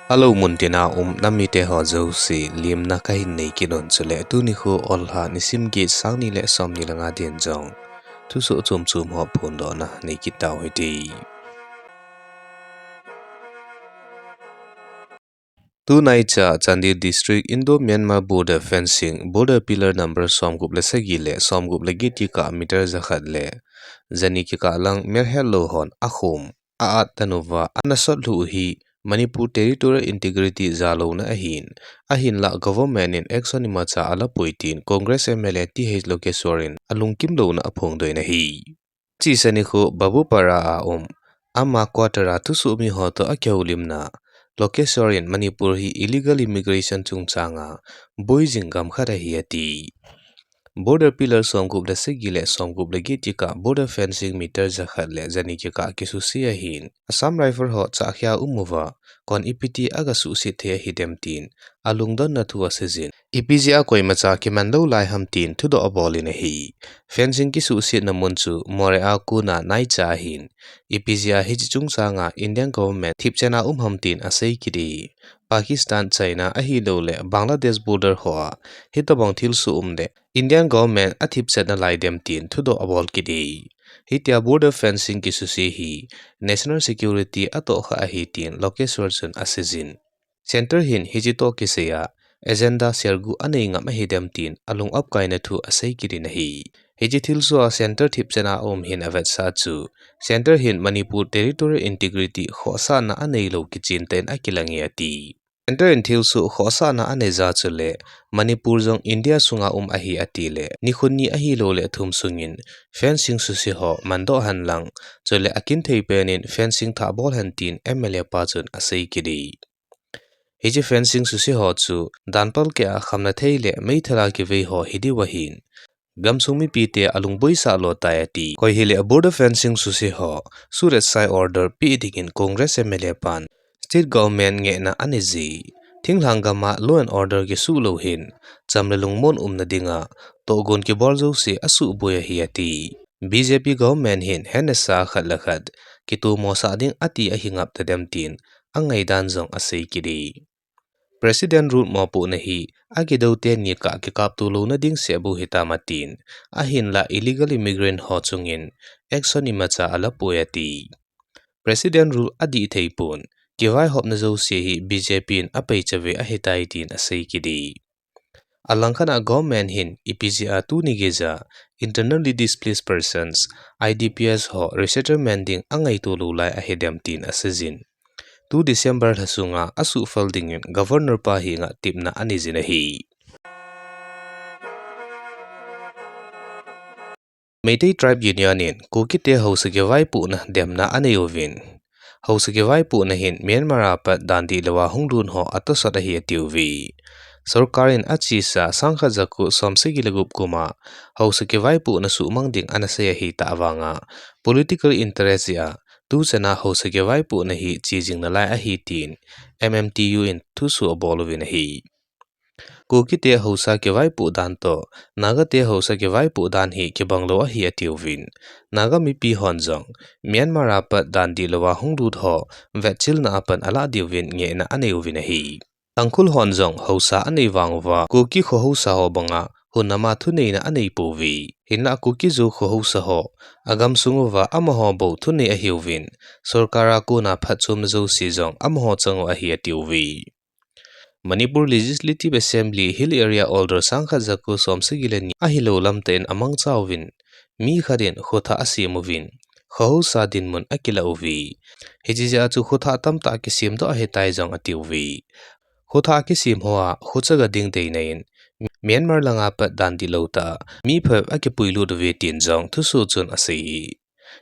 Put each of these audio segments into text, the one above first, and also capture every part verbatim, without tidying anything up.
Hello, muntina um nam mite ho jouse, limna kahin nei kit un chule, tuni khu Olha nisim get, sang ni le som ni le nga din jong thusoh chom chom ho phondohna nei kit tau hite. Tunaicha Chandel District Indo-Myanmar Border Fencing, Border Pillar number somgup le sagi le somgup le get kikah meter jakhat le jani kikah lang melhet lou hon akhom a-at tan uva, ana sot lhu u hi Manipur territorial integrity jalouna ahin, ahinlah government in action imacha alapoi tin Congress M L A T H Lokeshwar in alungkim louna aphongdoh in ahi. Chesa nikho Babupara a um, ama quarter a thusoh mi ho toh akihoulimna, Lokeshwar in Manipur hi illegal immigration chungchanga boijing gam khat ahi ati. Border pillar somgup le sagi le somgup le get kikah border fencing meter jakhat le jani kikah kisuse ahin, Assam Rifle ho chahkhia um uva, kon ipi ti aga suhset thei ahidem tin alungdonna thu aseijin, ipi jeh a koimacha kiman lou lai ham tin thudoh abol in ahi. Fencing kisuhsetna mun chu Moreh a kona naicha ahin, ipi jeh a hiche chungchanga Indian government thipchenna um ham tin asei kit e. Pakistan, China ahilouleh Bangladesh border hoa hitobang thilsoh um le Indian government athipchet nalai dem tin thudoh abol kit e. Hitia border fencing kisuse hi national security atohkha ahi tin Lokeshwar chun aseijin. Centre hin hiche toh kisaiya agenda sergu anei ngam ahidem tin alung apkaina thu asei kit in ahi. Hiche thilsoh a Centre thipchenna um hin avetsah chu, Centre hin Manipur territorial integrity khohsahna aneilou kichen tah in akilang e ati. Centre in thilsoh khohsahna anei jeh chule Manipur jong India sunga um ahi atile, nikho ni ahilouleh thum sungin fencing suse ho mandoh henlang, chule akinthei pen in fencing thah bol hen tin M L A pa chun asei kit e. Hiche fencing suse ho chu danpalkeh a khamna thei le meithal a kivei ho hidiu ahin, gamsung mipite alungboisah lo tai ati. Koi hileh border fencing suse ho suhset order pe dingin Congress M L A pan state government ngehna anei ji. Thinglhang gam a law and order kisuh lou hin, cham le lungmon umna dinga tohgon kibol jouse asuhboi ahi ati. B J P government hin henasa khat le khat kitomosah ding ati ahi ngap tadem tin angaidan jong asei kit e. President rule mopohna hi akidou teni kah kikapto louna ding seh bou hitam atin, ahinlah illegal immigrant ho chungin action imacha alapoi ati. President rule adih thei pon, kivaihopna jouse hi B J P in apei chauve ahitai tin asei kit e. Alangkhat a government hin ipi jeh a tuni geija internally displaced persons, I D Ps ho resettlement ding angaito lou lai ahidem tin aseijin. Tu December lha sunga asuhphal dingin Governor pa henga tepna aneijin ahi. Meitei Tribe Union in Kukite haosa kivaipohna demna anei uvin, haosa kivaipohna hin Myanmar a pat dan dihlou a hunglut ho atosot ahi atiuve. Sorkar in achesa sangkhat jako somsagi le gup kum a haosa kivaipohna suhmang ding anasei ahitah vanga, political interest jeh a tuchan a haosa kivaipohna hi chejing nalai ahi tin M M T U in thusoh abol uvin ahi. Kukite haosa kivaipoh dan toh Nagate haosa kivaipoh dan hi kibang lou ahi atiuvin, Naga mipi hon jong Myanmar a pat dan dihlou a hunglut ho vetchilna a pan alah diuvin ngehna anei uvin ahi. Tangkhul hon jong haosa anei vang uva, Kuki kho haosa ho banga hunam a thuneina anei pouve. Hinlah Kuki-Zo kho haosa ho agamsung uva amaho bou thunei ahiuvin, sorkar a kona phatchomna jouse jong amaho chang u ahi atiuve. Manipur Legislative Assembly Hill Area Order sangkhat jako somsagi le ni ahilou lamtah in amangcha uvin, mi khat in khothah asem uvin, kho haosa dinmun akilah uve. Hiche jeh a chu khothah tamtah kisemdoh ahitai jong atiuve. Khothah kisem hoa khochaga ding deina in Myanmar langa pat dan dihlou tah a mi phabep akipuilut uve tin jong thusoh chun asei e.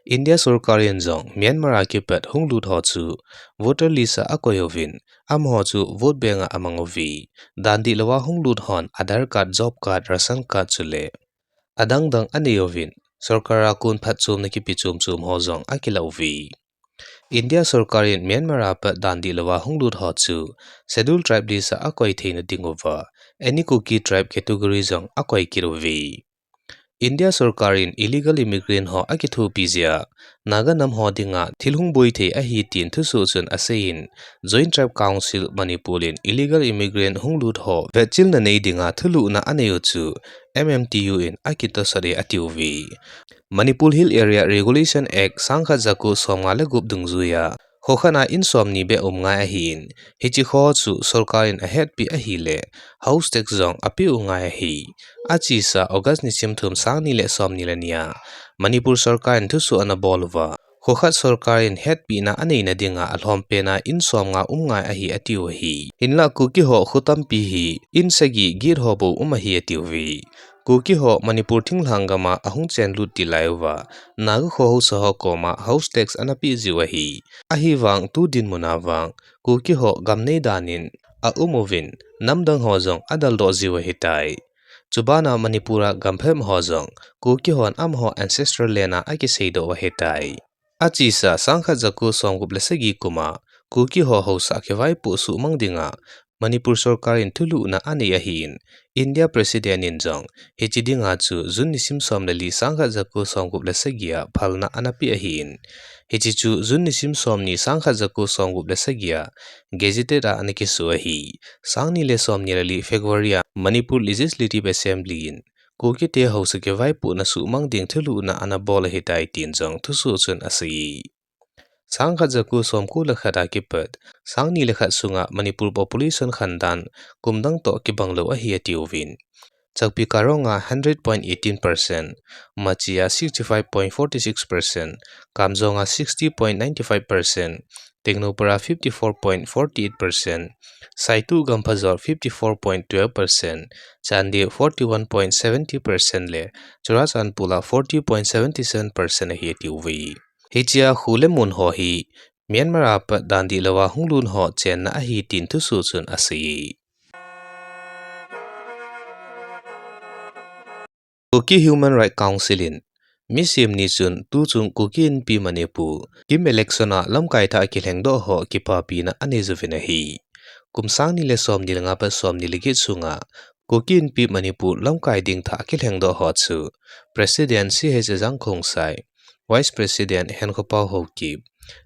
India sorkar in jong Myanmar a kipat hunglut ho chu voter list a akoi uvin, amaho chu vote bank a amang uve. Dan dihlou a hunglut hon Aadhaar card, job card, ration card chule adang dang anei uvin, sorkar a kon phatchomna kipe chom chom ho jong akilah uve. India sorkar in Myanmar a pat dan dihlou a hunglut ho chu Scheduled Tribe list a akoi theina ding uva, any Kuki tribe category jong akoi kit uve. India sorkar in illegal immigrant ho akithopi jeh a, Naga nam ho dinga thil hung boi thei ahi tin thusoh chun aseiyin, Joint Tribe Council Manipur in illegal immigrant hung lut ho vetchilna nei dinga thulhuhna anei u chu M M T U in akitosot e atiuve. Manipur Hill Area Regulation Act sangkhat jako somnga le gup dungjuiya, kho khat a in somni beh um ngai ahin, hiche kho chu sorkar in ahetpi ahile, house tax jong apeh u ngai ahi. Achesa August nisim thum sangni le somni le ni a, Manipur sorkar in thusoh ana bol uva, kho khat sorkar in hetpina aneina dinga alhompen a in somnga um ngai ahi atiu ahi. Hinlah Kuki ho kho tampi hi in sagi get ho bou um ahi atiuve. Kuki ho Manipur thinglhang gam a ahung chenlut tilai uva, Naga kho haosa ho koma house tax ana peh jiu ahi. Ahivang tu dinmun a vang, Kuki ho gam nei dan in aum uvin, namdang ho jong adaldoh jiu ahitai. Chubana Manipur a gam phabep ho jong, Kuki hon amaho ancestral land a akiseidoh u ahitai. Achesa sangkhat jako somgup le sagi kum a, Kuki ho haosa kivaipoh suhmang dinga, Manipur sorkar in thulhuhna anei ahin, India President in jong, hiche dinga chu June nisim som le li sangkhat jako somgup le sagi a phalna ana peh ahin, hiche chu June nisim somni sangkhat jako somgup le sagi a Gazette a ana kiso ahi. Sangni le somni le li February a Manipur Legislative Assembly in Kukite haosa kivaipohna suhmang ding thulhuhna ana bol ahitai tin jong thusoh chun asei. Sangkhat jako somko le khat a kipat, sangni le khat sunga Manipur population khandan kumdang toh kibang lou ahi atiuvin. Chakpi Karong a hundred point eighteen percent, Machi a sixty-five point forty-six percent, Kamjong a sixty point ninety-five percent, Tengnoupal a fifty-four point forty-eight percent, Saitu Gamphajol fifty-four point twelve percent, Chandel forty-one point seventy percent le Churachandpur a forty point seventy-seven percent ahi atiuve. Hichea kho le mun ho hi Myanmar a pat dan dihlou a hung lut ho chenna ahi tin thusoh chun asei. Kuki Human Rights Council in, mi sem ni chun tuchung Kuki Inpi Manipur, KIM election a lamkai thah kilhengdoh ho kipapina anei jouvin ahi. Kum sangni le somni le nga pat somni le get sunga, Kuki Inpi Manipur lamkai ding thah kilhengdoh ho chu, President C H Ajang Khongsai, Vice President Henkhopaw Haokip,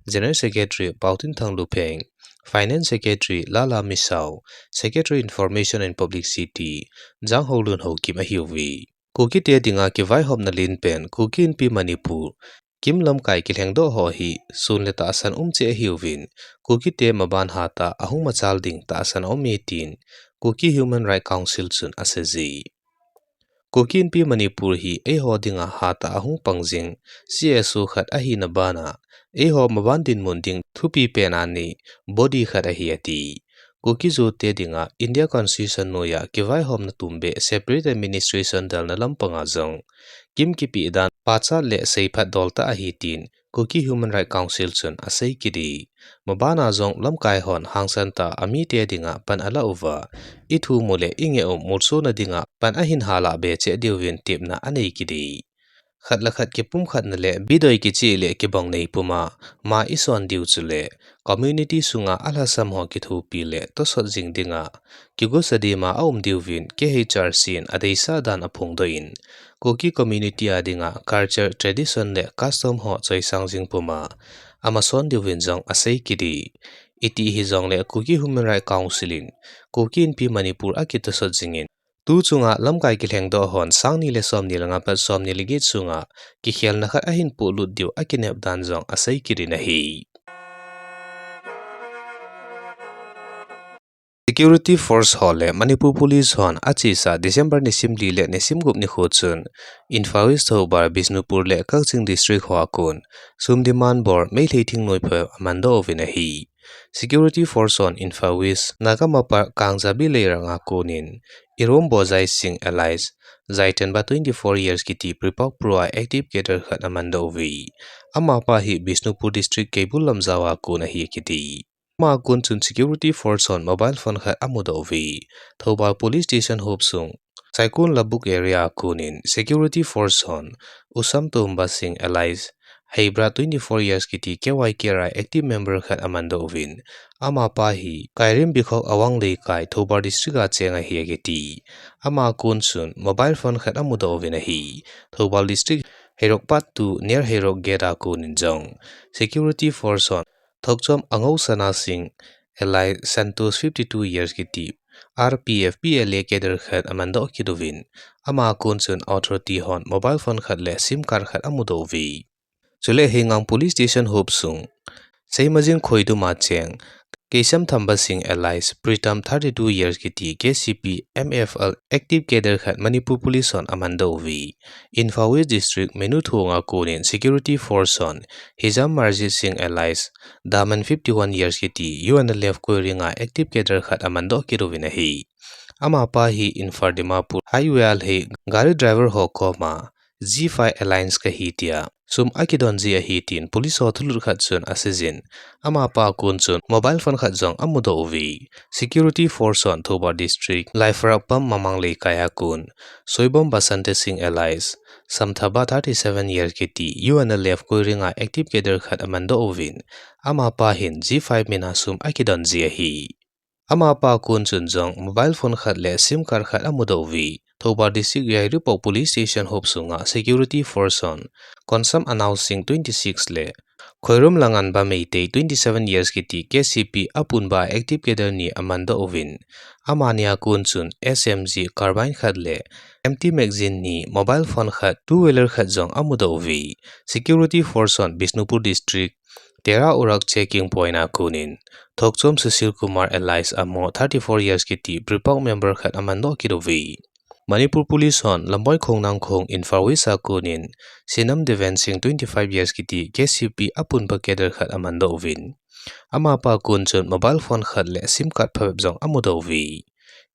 General Secretary Paotinthang Lupheng, Finance Secretary Lala Misao, Secretary Information and Publicity, Jangholun Haokip ahiuve. Kukite dinga kivaihopna lenpen, Kuki Inpi Manipur, KIM lamkai kilhengdoh ho hi, sun le tahsan um cheh ahiuvin, Kukite maban hatah a ahung machal ding tahsan aum e tin, Kuki Human Rights Council chun aseiye. Kuki Inpi Manipur hi eiho dinga hatah a ahung pang jing, C S O khat ahina bana, eiho maban dinmun ding thupi pen a nei, body khat ahi ati. Kuki Zo te dinga India Constitution noiya kivaihopna tumbeh separate administration dalna lampanga jong, KIM kipeh dan pachat le seiphat dol tah ahi tin, Kuki Human Rights Council chun asei kit e. Mabana jong lamkai hon hangsan tah a mite dinga pan ala uva, i thum u le i ngeh u molsona dinga pan ahin hala be cheh diuvin tepna anei kit e. Khat le khat kipumkhatna le bidoi kicheh le kibang nei puma, ma i son diu chule, community sunga alhasam ho kithopi le tosot jing dinga, kigosa dima aum diuvin K H R C in adeisah dan aphongdoh in, Kuki community a dinga culture, tradition le custom ho choisang jing puma, amason diuvin jong asei kit e. Iti hijongle Kuki Human Rights Council in, Kuki Inpi Manipur akitosot jingin, tuchunga lamkai kilhengdoh hon sangni le somni le nga pat somni le get sunga, kikhelna khat ahin polut diu akinep dan jong asei kit in ahi. Security Force ho le Manipur Police hon achesa December nisim li le nisim gup nikho chun Imphal East, Thoubal, Bishnupur le Kakching District ho a kon sum demand bol Meitei thingnoi phabep amandoh uvin ahi. Security Force hon Imphal West, Naga Mapal Kangzabi Leirang a konin Irom Bojai Singh alias Zaitenba twenty-four years kiti Prepak Pro a active cadre khat amandoh uve. Amapa hi Bishnupur District Keibul Lamjao a kon ahi kiti. Ama kon chun Security Force hon mobile phone khat amudoh uve. Thoubal Police Station hop sung Saikul Labuk area a konin Security Force hon Usam Tomba Singh alias Heibra twenty-four years kiti K Y K R a active member khat amandoh uvin. Amapa hi Kairim Bikhok Awang Leikai, Thoubal District a cheng ahi akiti. Ama kon chun mobile phone khat amudoh uvin ahi. Thoubal District, Heirok Part two near Heirok Gate a konin jong security force hon Thokchom Angou Sana Singh alias Santosh, fifty-two years kiti R P F P L A cadre khat amandoh kit uvin. Ama kon chun authority hon mobile phone khat le SIM card khat amudoh uve. Chule Heingang Police Station hop sung Seimajing Khoidum a cheng Keisham Thamba Singh alias Pritam, thirty-two years kiti K C P M F L active cadre khat Manipur Police hon amandoh uve. Imphal West District, Menu Thong a konin security force hon Hijam Marjit Singh alias Daman, fifty-one years kiti U N L F Koiring a active cadre khat amandoh kit uvin ahi. Amapa hi Imphal Dimapur highway a lhei gari driver ho koma G five alliance kahi tia sum akidon ji ahi tin police ho thulhut khat chun aseijin. Amapa kon chun mobile phone khat jong amudoh uve. Security force hon Thoubal District, Laifarakpam Mamang Leikai a kon Soibom Basanta Singh alias Samthaba, thirty-seven years kiti U N L F Koiring a active cadre khat amandoh uvin. Amapa hin G five min a sum akidon ji ahi. Amapa kon chun jong mobile phone khat le SIM card khat amudoh uve. Thoubal District, Yairipok Police Station hop sunga security force hon Konsam Anao Singh, twenty-six le Khoirum Langanba Meitei, twenty-seven years kiti K C P apunba active cadre ni amandoh uvin. Amani a kon chun S M G carbine khat le empty magazine ni, mobile phone khat, two wheeler khat jong amudoh uve. Security force hon Bishnupur District, Tera Urak checking point a konin Thokchom Sushil Kumar alias Amo, thirty-four years kiti BRIPAC member khat amandoh kit uve. Manipur Police hon Lamboi Khongnang Khong, Imphal West a konin Sinam Deven Singh, twenty-five years kiti K C P apunba cadre khat amandoh uvin. Amapa kon chun mobile phone khat le SIM card phabep jong amudoh uve.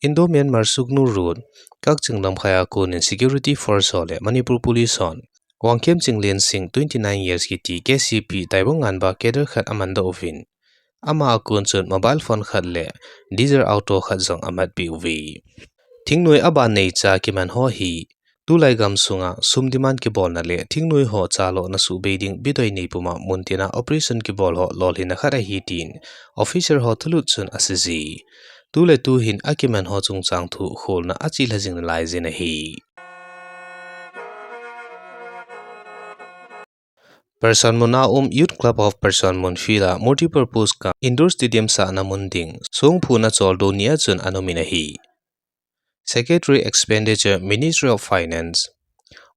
Indo-Myanmar Sugnu Road, Kakching Lamkhai a konin security force ho le Manipur Police hon Wangkhem Chinglen Singh, twenty-nine years kiti K C P Taibung Nganba cadre khat amandoh uvin. Ama a kon chun mobile phone khat le diesel auto khat jong amatpeh uve. Thingnoi aban neicha kiman ho hi tulai gamsunga sum demand kibolna le thingnoi ho chalouna subei ding bidoi neipuma muntina operation kibol ho lolhinna khat ahi tin officer ho thulhut chun aseiji. Tuletu hin akiman ho chungchang thu kholna achelha jing nalaijin ahi. Persan Mun a um Youth Club of Persan Mun Field a multipurpose cum indoor stadium sahna mun ding songphuna choldo nia chun ana umin ahi. Secretary Expenditure, Ministry of Finance,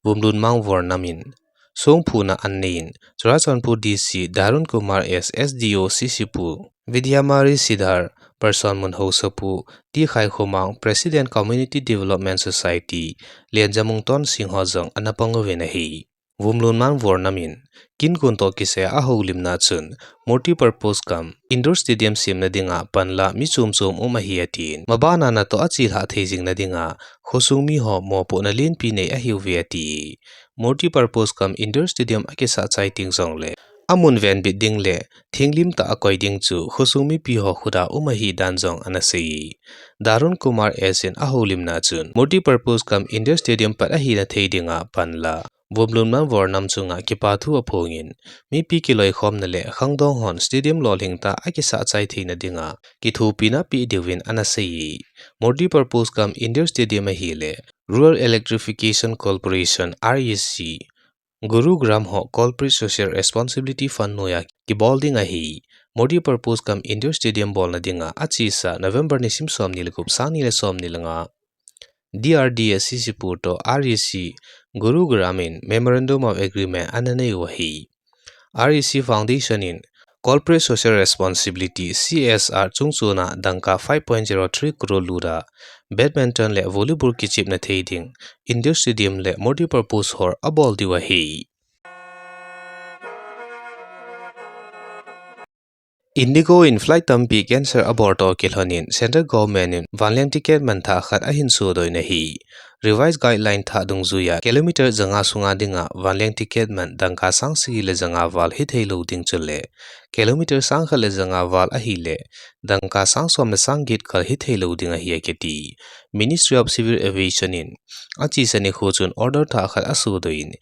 Vumlunmang Vornam in songphuna ananeiyin, Churachandpur D C Darun Kumar S, S D O C C Pu, Vidyamari Sidhar, Persan Mun Haosapu, T Khaikhomang, President Community Development Society, Lenjamung Tonsing ho jong ana pang uvin ahi. Vumlunmang Vornam in kinkon toh kisai a ahoulimna chun multipurpose cum indoor stadium semna dinga panla mi chomchom um ahi atin, mabana natoh achelhah thei jing nadinga khosung miho mopohna lenpi nei ahiuve ati. Multipurpose cum indoor stadium akisah chai teng jongle amun venbit ding le thinglim tah a koi ding chu khosung mipi ho khuta um ahi dan jong ana sei. Darun Kumar S in ahoulimna chun multipurpose cum indoor stadium pat ahina thei dinga panla Vumlunmang Vornam chunga kipathu aphongin, mipi kiloikhomna le khangdong hon stadium lolhing tah a kisah chai theina dinga kithopina pe diuvin ana sei. Multipurpose cum indoor stadium ahile Rural Electrification Corporation, R E C, Gurugram ho Corporate Social Responsibility Fund noiya kibol ding ahi. Multipurpose cum indoor stadium bolna dinga achesa November nisim somni le gup, sangni le somni le nga, D R D A C C Pu toh R E C Gurugram in Memorandum of Agreement ana nei u ahi. R E C Foundation in Corporate Social Responsibility, C S R, chungchona dangka five point zero three crore luta badminton le volleyball kichepna thei ding indoor stadium le multipurpose hall abol diu ahi. Indigo in flight tampi cancel abol toh kilhonin Central Government in vanleng ticket manthah khat ahin sodoh in ahi. Revised guideline thah dungjuiya kilometer janga sunga dinga vanleng ticket man dangka sang sagi le janga val hithei lou ding chule kilometer sang khat le janga val ahile dangka sang som le sang get kal hithei lou ding ahi akiti. Ministry of Civil Aviation in achesa nikho chun order thah khat asodoh in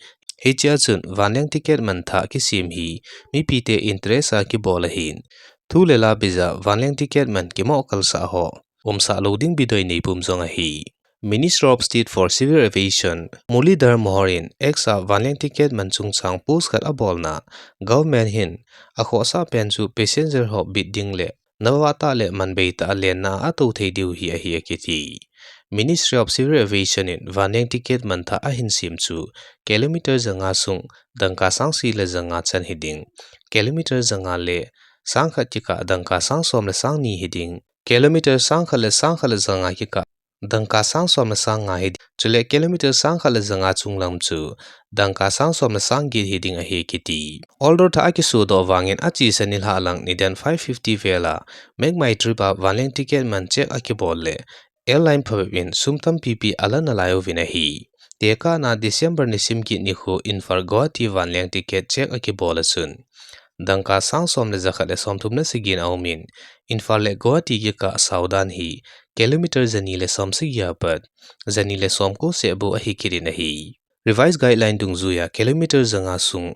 Hichea chun vanleng ticket man thah kisem hi mipite interest a kibol ahin, thu le la beija vanleng ticket man kimoh kalsah ho umsah lou ding bidoi neipum jong ahi. Minister of State for Civil Aviation Muralidhar Mohor in X a vanleng ticket man chungchang post khat abolna, government hin akhohsah pen chu passenger ho bit ding le nava tah le manbei tah a lenna a atou thei diu hi ahi akiti. Ministry of Civil Aviation in vanleng ticket man thah ahin sem chu kilometer janga sung dangka sang sagi le janga chan hiding, kilometer janga le sang khat kikah dangka sang som le sang ni hiding, kilometer sang khat le sang khat le janga kikah dangka sang som le sang nga hiding, chule kilometer sang khat le janga chunglam chu dangka sang som le sang get hiding ahi akiti. Order thah akisodoh vangin achesa nilhah lang nidan five fifty vel a Make My Trip a vanleng ticket man check akibol le airline phabep in sum tampipi alan nalai uvin ahi. Tekahna December nisim get nikho Imphal Guwahati vanleng ticket check akibol a chun dangka sang som le jakhat le somthum le sagi in aumin, Imphal le Guwahati kikah saodan hi kilometer jani le som sagi apat jani le somko seh bou ahi kitin ahi. Revise guideline dungjuiya kilometer janga sung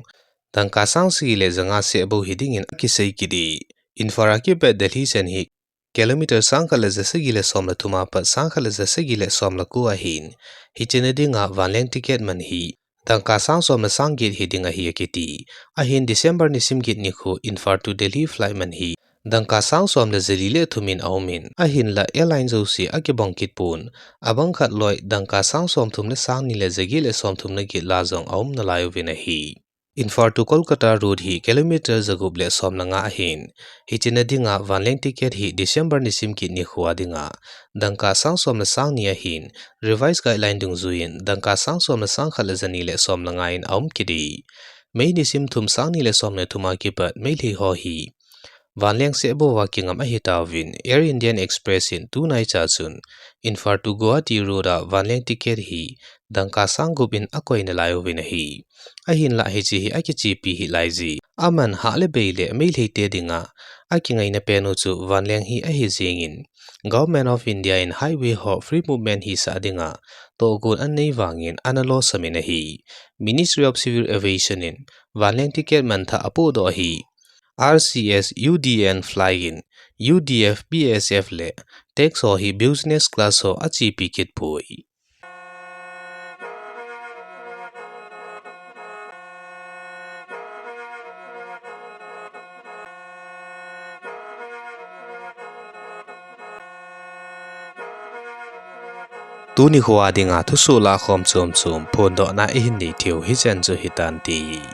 dangka sang sagi le janga seh bou hidingin akisei kit e. Imphal a kipat Delhi chan hi kilometer sang khat le jasagi le som le thum apat sang khat le jasagi le som le ko ahin, hiche na dinga vanleng ticket man hi dangka sang som le sang get hiding ahi akiti. Ahin December nisim get nikho Imphal to Delhi flight man hi dangka sang som le jali le thum in aumin, ahinla airline jouse akibang kit pon, abang khat loi dangka sang somthum le sang ni le jaget le somthum le get la jong aum nalai uvin ahi. Imphal to Kolkata route hi kilometer jagup le som le nga ahin, hiche na dinga vanleng ticket hi December nisim get nikho a dinga dangka sang som le sang ni ahin, revise guideline dungjuiyin dangka sang som le sang khat le jani le som le nga in aum kit e. May nisim thum sang ni le som le thum a kipat Meitei ho hi vanleng seh bouva kingam ahitauvin, Air Indian Express in tunaicha chun Imphal to Guwahati route a vanleng ticket hi dangka sang gup in akoi nalai uvin ahi. Ahinlah hiche hi akichepi hih laije. Aman hah le bei le Meitei te dinga akingaina pen u chu vanleng hi ahi jengin, Government of India in highway ho free movement hisah dinga tohgon anei vangin ana losam in ahi. Ministry of Civil Aviation in vanleng ticket man thah apohdoh ahi. R C S U D N fly in, U D F B S F le tax ho hi business class ho achepi kit poi. Tuni khoa dinga thusoh lahkhom chomchom phondohna ihin nei theiu hichan chu hitante.